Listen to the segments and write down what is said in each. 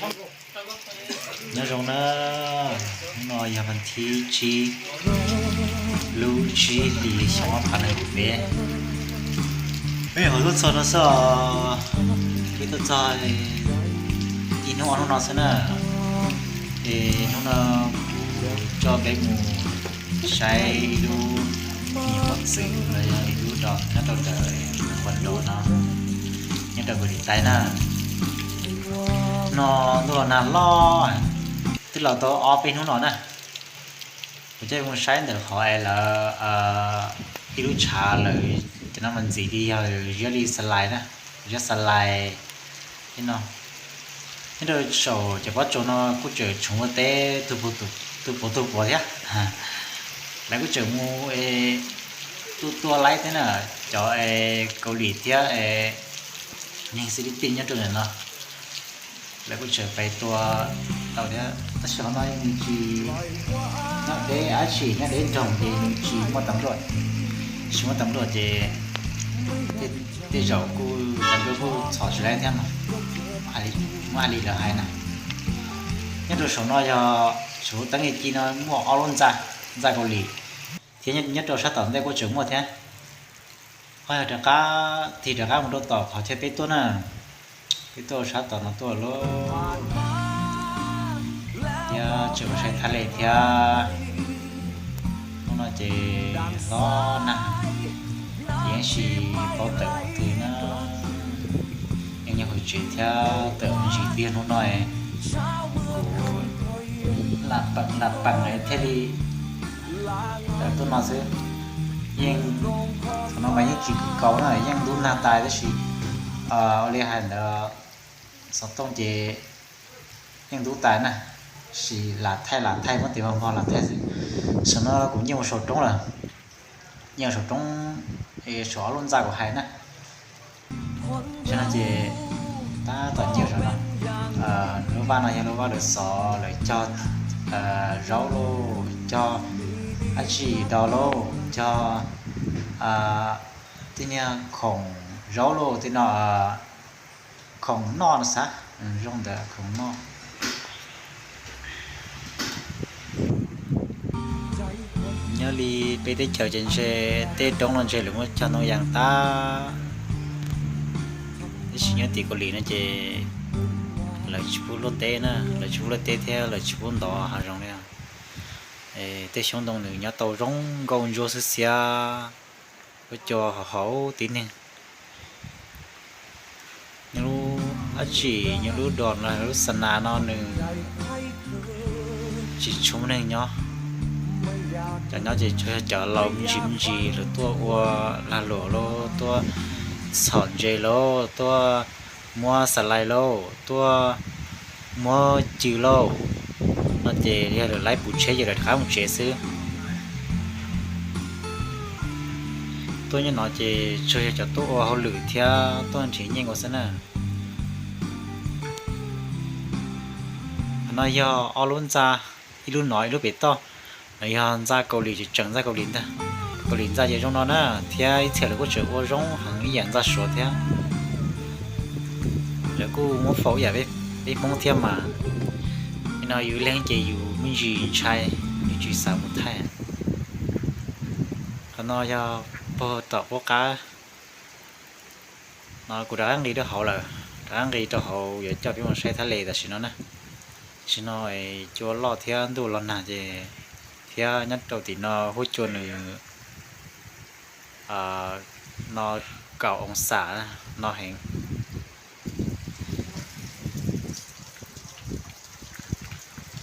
Nyob zoo na, hnub no yog vas thib tsib lub tsib hlis xyoo ob phav nees nkaum peb. Peb nyuam qhuav tuaj txog no xwb os, peb tuaj txog ib hnub ob hnub no xwb na. Es hnub no kuv coj peb mus saib ib lub niam pov txwm los yog ib lub dos nyob rau ntawm Kuam Nraus no, nyob rau Kaus Lim Taij na. No ntuj los nag loj, twb los tau ob peb hnub no na. Kuv coj mus saib ntawm qhov es lawv ib lub tshav lawm, cov no mas ntxiv li yog ziab li xa lais na, ziab xa lais thiab no. Nyob rau saum cov pob tsuas no kuj tseem tshuav ua teb tug puv tug puv thiab. Lawv kuj tseem mus tuaj tua laib thiab na, cov Kaus Lim thiab neeg Xis Lis Pis nyob rau ntawm no. Lawv kuj tseem pais tua tau thiab, tab sis qhov no nws tsis nyob deb dab tsi, nyob deb nroog ces nws tsis muaj tas npluaj, tsis muaj tas npluaj ces tej zaum kuj tas npluaj kuj txhom tsis laib thiab no, muab hais li lawv hais na. Nyob rau saum no yog saum lub teeb ci no muaj ob lub ntxa, ntxa Kaus Lim, thiab nyob rau sab tom ntej kuj tseem muaj thiab. Qhov yog rov qab tig rov qab mus rau tom qhov chaw peb tuaj na, peb tuaj sab tom no tuaj lauj, thiab tseem mus saib thaj les thiab. Hnub no ces hlob nag, ces yeej tsis paub tawm qhov twg na, yeej nyob hauv tsev thiab tawm me ntsis tiag hnub no, kuv lam peem lam peem thiaj li tawm tuaj no xwb. Yeej, qhov no mas yeej tsis kaus na, yeej ntub nag tas tab sis ua li hais ntawd, xov tooj ces yeej ntub tas na, tab sis lam thaij lam thaij muab tes vog vog lam thaij xwb. Saum no kuv nyiaj mus saum roob lawm, nyiaj saum roob, saum ob lub ntxa kuv hais na. Saum no ces tab tom nyiaj saum no. Lub vaj no yog lub vaj lawv xov lawv cog zaub lauj, cog dab tsi do lauj, cog tej niag khoom zaub lauj, tej no khoom noj no xav, zoo ntawd khoom noj. Nyob li peb teb chaws ces ntshe tej roob no ntshe lawv muab cog ntoo yas tag, tab sis nyob tim Kaus Lim no ces lawv tsis pub luaj teb na, lawv tsis pub luaj teb thiab lawv tsis pub ntov hav zoov li. Tej xyoob ntoo nws nyob tau zoo nkauj ntsuab xwb xiab, ua cua hauv hauv tib neeg. Nws lub dab tsi, nws lub dos no, lub xa nas no nws tsis tshua muaj neeg nyob. Cov nyob ces tsuas yog cov laus me ntsis me ntsis lawv tuaj ua lag luam lauj, tuaj txhom ntses lauj, tuaj muab xa lais lauj, tuaj muab cw lauj, no ces yog lawv laib puv tsheb ces lawv rov qab mus tsev xwb. Tuaj nyob no ces tsuas yog cov tuaj ua hauj lwm thiab tuaj nrhiav nyiaj nkaus xwb na. Qhov no yog ob lub ntxa, ib lub no ib lub pem toj. Los yog ntxa Kaus Lim, tseem ntxa Kaus Lim ntag. Kaus Lim ntxa ces zoo no na, thiab ib txhia lawv kuj tseem ua zoo heev ib yam ntxa Suav thiab. Lawv kuj muab faus ib yam peb Hmoob thiab mas. Nim no yus leeg ces yus me ntsis ntshai, yus tsis xav mus thaij. Qhov no yog puag tom qub qab no, kuv rov qab nqis rau hauv lawm, rov qab nqis rau hauv yuav coj peb mus saib thaj les tam sim no na. Tam sim no cua loj thiab ntuj los nag ces, thiab nyob rau tim no huab cua nws no kaum oo xam no heev.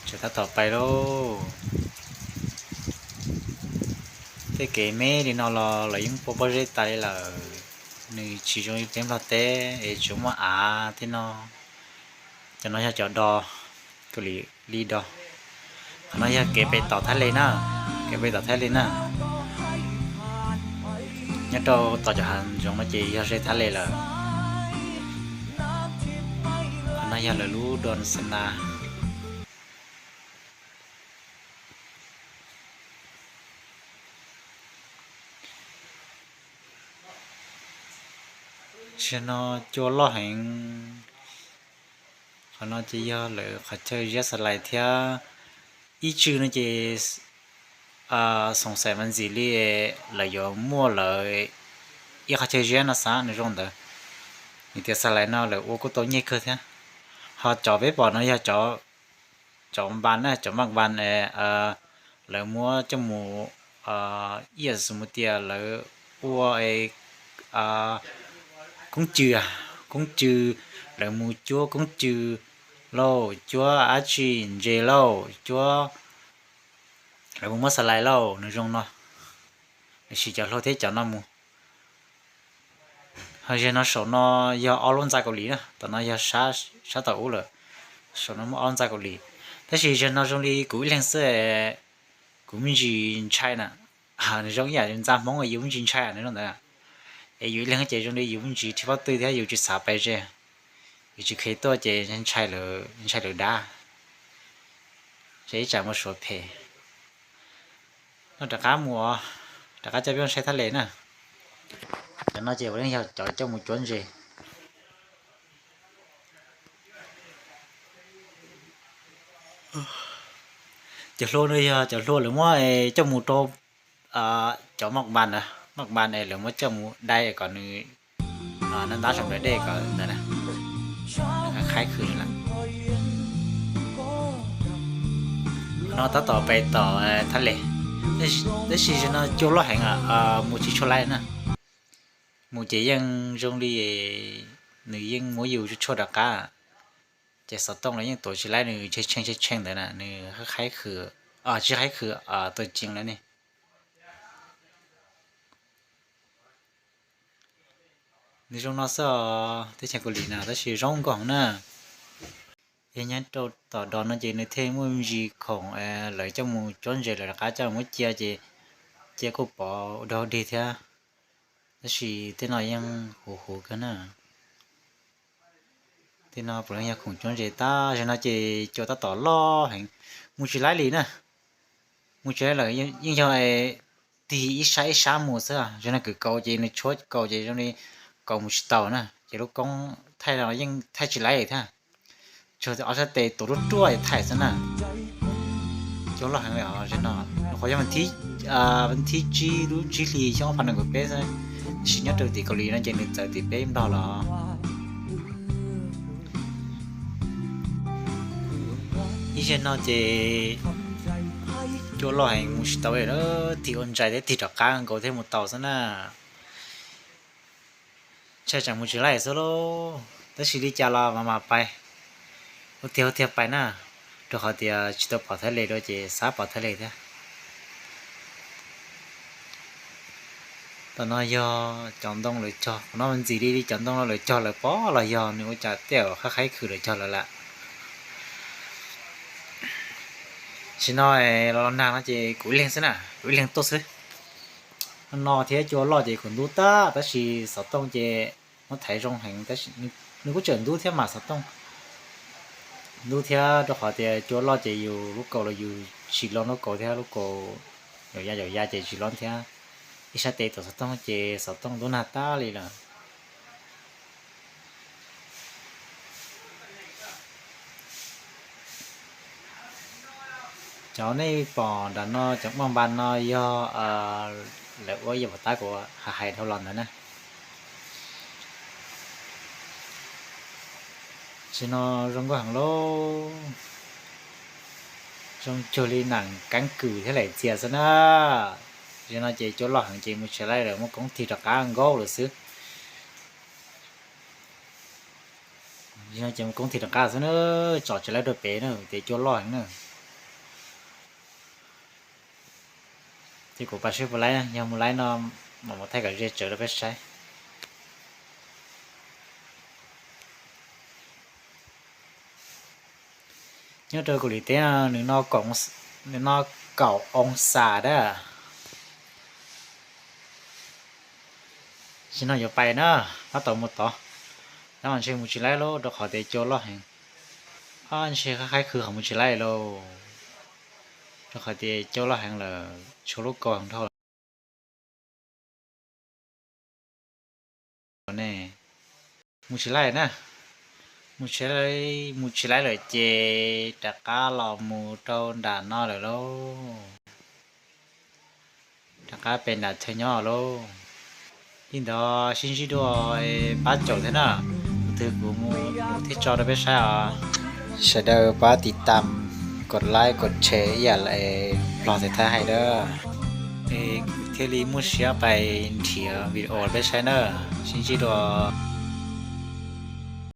Tseem tab tom pais lauj. Tej kev me li no los lawv yeej pua pob zeb tas li lawm. Nws tsis zoo li teb Nplog teb es tsuas muaj av tej no. Cov no yog cov do, Kaus Lim li do. Qhov no yog kev pem tom thaj les na, kev pem tom thaj les na. Nyob rau tom cov hav zoov no ces yog ze thaj les lawm. Qhov no yog lawv lub do xa nas. Tam sim no cua loj heev, Qhov no ces yog lawv qhov chaw ziab xas lais thiab. Ib tswv no ces xoom xaim mas ntxim li lawv yuav muaj lawv ib qhov chaw ziab no xav nws zoo ntawd. Nws tias xas lais no lawv ua kuj tau nyiaj kawg thiab. Ho cov peb pom no yog cov npas na, cov maj npas, lawv muab coj mus, ib yam xws mus tias lawv ua koob cw, koob cw, lawv mus cuab koob cw lauj, cuab dab tsi ntses lauj, cuab, lawv mus muab xas lais lauj, nws zoo no. Lawv siv cov hlua thiab cov no mus. Ho zaum no saum no yog ob lub ntxa Kaus Lim na, tom no yog sab tom ub lawm. Saum no muaj ob lub ntxa Kaus Lim, tab sis zaum no zoo li kuv ib leeg xwb, kuv me ntsis ntshai na. Nws zoo ib yam ntxa Hmoob yus me ntsis ntshai nws zoo ntawd. Es yus ib leeg ces zoo li yus me ntsis rhib pob tw thiab yus tsis xav pais ze, yus tsis kheev tuaj ces ntshai lawv dab, ces ib tsam mus suav phem. No rov qab mus, rov qab coj peb saib thaj les na. Cov no ces puav leej yog cov coj mus cuab ntses. Cov hlua no yog cov hlua lawv muab coj mus rau cov maj npas na, maj npas es lawv muab coj mus dai kom nws ntab ntab saum ntawm dej kom ntawd na, khaib khwm lawm. No tab tom pais tom thaj les, tab sis zaum no cua loj heev, mus tsis tshua laib na. Mus ces yeej zoo li nws yeej muab yus tshuaj rov qab, ces xov tooj los yeej tuav tsis laib, nws tshee tshee tshee ntawd na, nws khaib khwm, tsis khaib khwm, tuag ceev lawm ne. Nws zoo no xwb os, teb chaws Kaus Lim na tab sis zoo nkauj heev na. Yog nyob rau tom dos no ces nws thiaj muaj me ntsis khoom lawv coj mus cuab ntses lawv rov qab coj muab cia ces cia kuj pov ua dog dig thiab. Tab sis tej no yeej huv huv kawg na. Tej no puav leej yog khoom cuab ntses tab zaum no ces cua tab tom loj heev, mus tsis laib li na. Mus tsis laib lawm, yeej yog tig ib sab ib sab mus xwb. Zaum no kwv kaus ces nws tshuab kaus ces zoo li kaus mus tsis taus na, ces lub koob thaij no yeej thaij tsis laib thiab. Tsuas ob sab tes tuav ruaj ruaj es thaij xwb na. Cua loj heev li os zaum no, qhov yog thib tsib lub tsib hlis xyoo ob phav nees nkaum peb xwb, tab sis nyob rau tim Kaus Lim no ces nws txawv tim peb Nplog los. Ib zaug no ces cua loj heev mus tsis tau li, tig ua ntsais thiab tig rov qab nkaus thiaj mus tau xwb na. Ntshai tsam mus tsis laib xwb lauj, tab sis li cas los mas mas pais, ua tiag ua tiag pais na, rau qhov tias tsis tau pom thaj les dua ces xav pom thaj les thiab. Tom no yog cov ntoo lawv cog, qhov no ntxim li cov ntoo no lawv cog lawv pov los yog nws ua cas tej zaum khaib khaib khwm lawv cog lawv lawm. Tam sim no los nag no ces kuv ib leeg xwb na, kuv ib leeg tuaj xwb. No thiab cua loj ces kuv ntub tag, tab sis xov tooj ces muab thaiv zoo heev, nws kuj tseem ntub thiab mas xov tooj ntub thiab, rau qhov tias cua loj ces yus lub kaus los yus tsis loj lub kaus thiab, lub kaus yaum ya yaum ya ces tsis loj thiab. Ib sab tes tuav xov tooj ces xov tooj ntub nag tag li lawm. Cov nej pom nram no cov maj npas no yog lawv ua yam pov tab kuv hais dhau los ntawd na. Tam sim no zoo nkauj heev lauj, zoo cuag li nam keeb kwm thiab laim txias xwb na. Tam sim no ces cua loj heev ces mus tsis laib lawm, muaj koob tig rov qab nkaus lawm xwb. Tam sim no ces mus koob tig rov qab xwb na, tsom tsis laib rau pem na, ces cua loj heev na. Ces kuv pab seb puas laib, yog mus laib no mam mus thaij kom ze tsawv rau peb saib. Nyob rau Kaus Lim teb no, nws no kaum oo xas dab. Tam sim no yuav pais na, tab tom mus tod, tab mas ntshe mus tsis laib lauj, rau qhov tias cua loj heev. Ntshe khaib khwv qhov mus tsis laib lauj, rau qhov tias cua loj heev lawm, tshuav lub kaus heev dhau lawm ne. Mus tsis laib na, Mus tsis, mus tsis laib lawm ces rov qab los mus rau nram no lawm lauj. Rov qab pem nram chaw nyob lauj. Li ntawd sib ntsib dua, pab caum thiab na. Kuv twg kuv mus thiab tso rau peb saib os. Sawv daws pab tiv tam, kos laib kos tshare ib yam li Nplog teb thab hais dab. Es kuv thiaj li muaj siab pais nrhiav video peb saib na. Sib ntsib dua.